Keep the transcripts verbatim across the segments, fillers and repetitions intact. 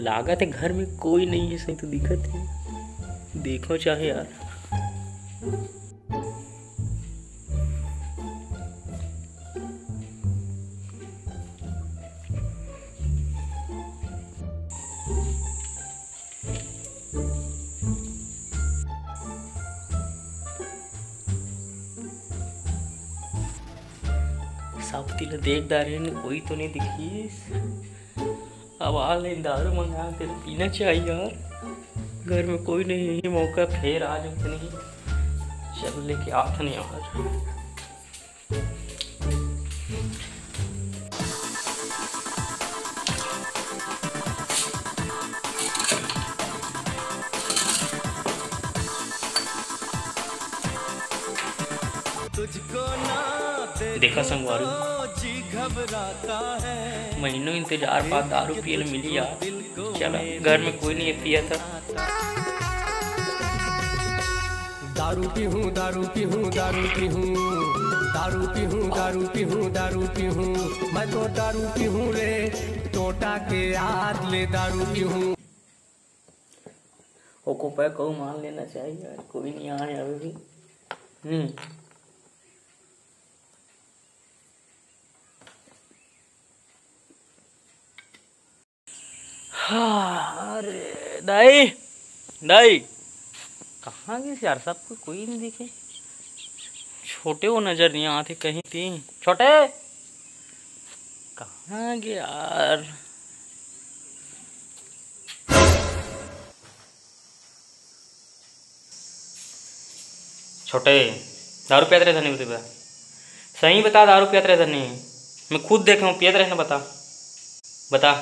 लागत हे घर में कोई नहीं है, सही तो दिखत हे। देखो चाहे यार। सब ती ल देख डारेन, कोई तो नहीं दिखिस। अब ऑनलाइन दारू मंगा के पीना चाहिए यार। घर में कोई नहीं है, मौका फेर आ जाए तो नहीं। चल लेके आथन यार। देखा संगवारी, महीनों इंतजार बाद दारू पिए ल मिली यार। चला, घर में कोई नहीं है पिया था। दारू पीहूँ, दारू पीहूँ, दारू पीहूँ, दारू पीहूँ, दारू पीहूँ, दारू पीहूँ, मैं तो दारू पीहूँ रे, टोटा के याद ले दारू पीहूँ। ओको पे कहूँ मान लेना चाहिए यार, कोई नहीं आए अभी भी। हम्म। हाँ, अरे दाई, दाई, कहाँ गिस यार? सब कोई, कोई नहीं दिखे। छोटे वो नजर नहीं आते कहीं थी। छोटे, कहाँ गे यार? छोटे, दारू पियत रहे धनी बता। सही बता, दारू पियत रहे धनी? मैं खुद देखे हूँ, पियत रहे ना, बता, बता।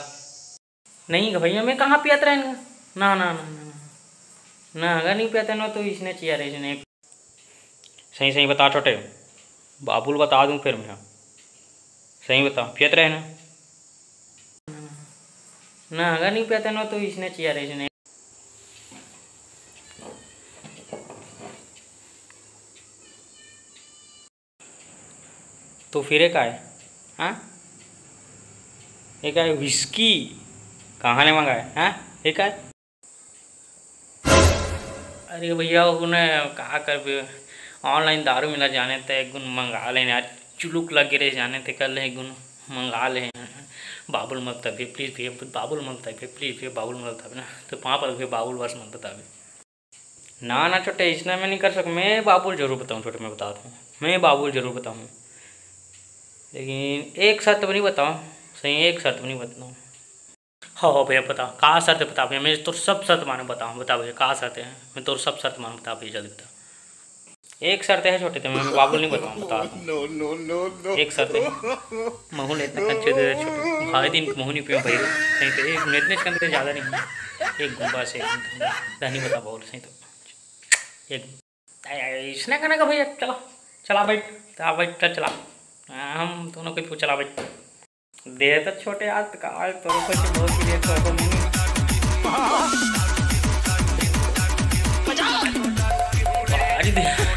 नहीं ग भैया, मैं कहाँ पियत रहे ना, ना, ना, ना, ना, ना, अगर नहीं पियत रहे ना तो इसने चिया रहे, इसने। सही सही बता छोटे, बाबू ल बता दूँ फिर मैं। सही बता, पियत रहे ना? ना, अगर नहीं पियत रहे ना तो इसने चिया रहे, इसने। तो फिर ये का है? हाँ, ये का है? Whisky कहाँ ले मंगाए? हाँ, ये का है? अरे भैया, वो ना, का करबे, online दारू मिला जाने ते एक गुन मंगा लेने यार, चुलुक लग गे रहे जाने ते, कर ले एक गुन मंगा ले। बाबू ल मत बताबे please भैया, बाबू ल मत बताबे please भैया, बाबू ल मत बताबे ना, तो पाँव परबे भैया, बाबू ल बस मत बताबे। ना ना छोटे, इसने मैं नहीं कर सकूँ, मैं बाबू ल जरूर बताऊँ छोटे, मैं बता दूँ, मैं बाबू ल जरूर बताऊँ, लेकिन एक शर्त पर नहीं बताऊँ। सही, एक शर्त पर नहीं बताऊँ। हाँ, हाँ भैया, बता, का शर्त है? बता भैया, मैं तोर सब शर्त मानूँ, बता, बता भैया, का शर्त है? मैं तोर सब शर्त मानूँ, बता भैया, जल्दी बता। एक शर्त है छोटे, ते मैं बाबू ल नहीं बताऊँ, बता। No, no, no, no। एक शर्त है, महू ले इतना कंचे दे दे छोटे, भाई दिन महू नहीं पियो भाई, नहीं तो एक इतने कम से ज़्यादा नहीं, एक गुंबा से धनी बता बाबू ल, सही तो एक। ए, ए, इसने कहना का भैया, चला, चला बैठ, चला बैठ, चल चला। हाँ, हम दोनों के तू चला बैठ। दे तो छोटे, आज तक आज तो कुछ बहुत ही देर तो नहीं। अरे दे।